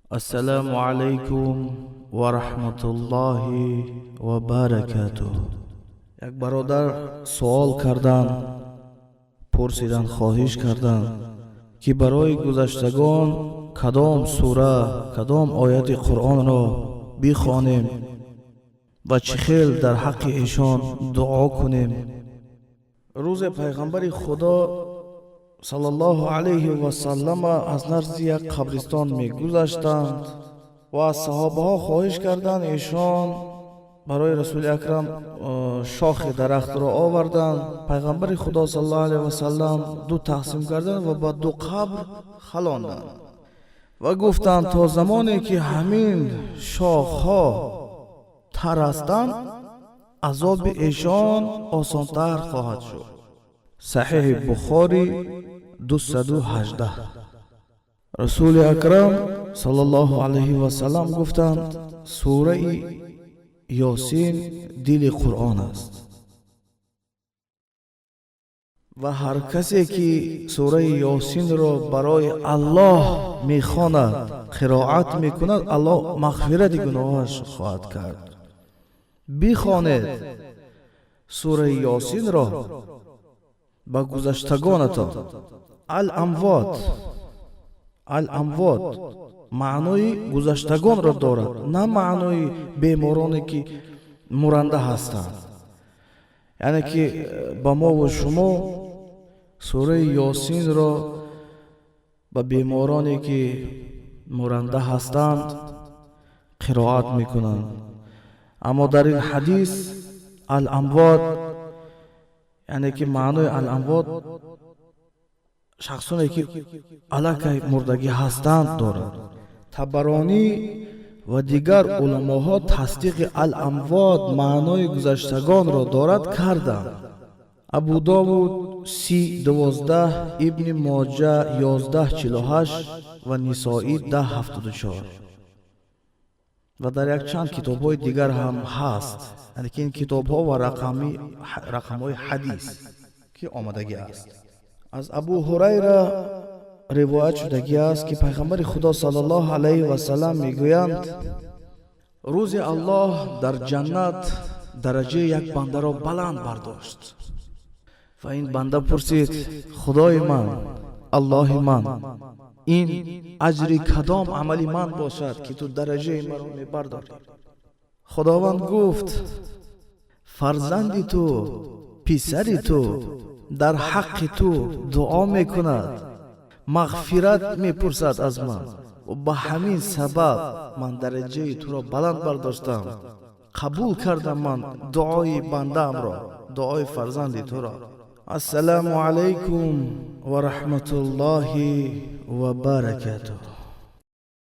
Ассалому алайкум ва раҳматуллоҳи ва баракатуҳ. Як бародар суол карданд, пурсиданд, хоҳиш карданд, ки барои гузаштагон кадом сура, кадом ояти Қуръонро бихонем ва чӣ хел дар ҳаққи эшон дуо кунем. Рӯзе Пайғамбари Худо саллаллоҳу алайҳи васаллама аз назди як қабристон мегузаштанд ва аз саҳобаҳо хоҳиш карданд. Эшон барои Расули Акрам шохи дарахтро оварданд. Пайғамбари Худо саллаллоҳу алайҳи васаллам ду тақсим карданд ва ба ду қабр халонданд ва гуфтанд: то замоне ки ҳамин шохҳо тар ҳастанд, азоби эшон осонтар хоҳад шуд. Саҳиҳи Бухорӣ, 218. Расули Акрам саллаллоҳу алайҳи васаллам гуфтанд: сураи Ёсин дили Қуръон аст ва ҳар касе ки сураи Ёсинро барои Аллоҳ мехонад, қироат мекунад, Аллоҳ мағфирати гуноҳаш хоҳад кард. Бихонед сураи Ёсинро ба гузаштагонатон. Ал-амвот, ал-амвот маънои гузаштагонро дорад, на маънои бемороне ки муранда ҳастанд. Яъне ки ба мову шумо сураи Ёсинро ба бемороне ки муранда ҳастанд қироат мекунанд. Аммо дар ин ҳадис ал-амвот, яъне ки маънои ал-амвот шахсоне ки аллакай мурдагӣ ҳастанд дорад. Табаронӣ ва дигар уламоҳо тасдиқи ал-амвот маънои гузаштагонро дорад карданд. Абу Довуд, 3012, Ибни Моҷа, 1148 ва Нисоӣ, 1074 ва дар якчанд китобҳои дигар ҳам ҳаст. Яъне ки ин китобҳо ва рақамҳои ҳадис ки омадагӣ аст. Аз Абу Ҳурайра ривоят шудагӣ аст, ки Пайғамбари Худо саллаллоҳу алайҳи васаллам мегӯянд: рӯзе Аллоҳ дар ҷаннат дараҷаи як бандаро баланд бардошт ва ин банда пурсид: «Худои ман, Аллоҳи ман, ин аҷри кадом амали ман бошад, ки ту дараҷаи маро мебардорӣ?» Худованд гуфт: «Фарзанди ту, писари ту дар ҳаққи ту дуо мекунад, мағфират мепурсад аз ман ва ба ҳамин сабаб ман дараҷаи туро баланд бардоштам. Қабул кардам ман дуои бандаамро, дуои фарзанди туро». Ассалому алайкум ва раҳматуллоҳи ва баракатуҳ.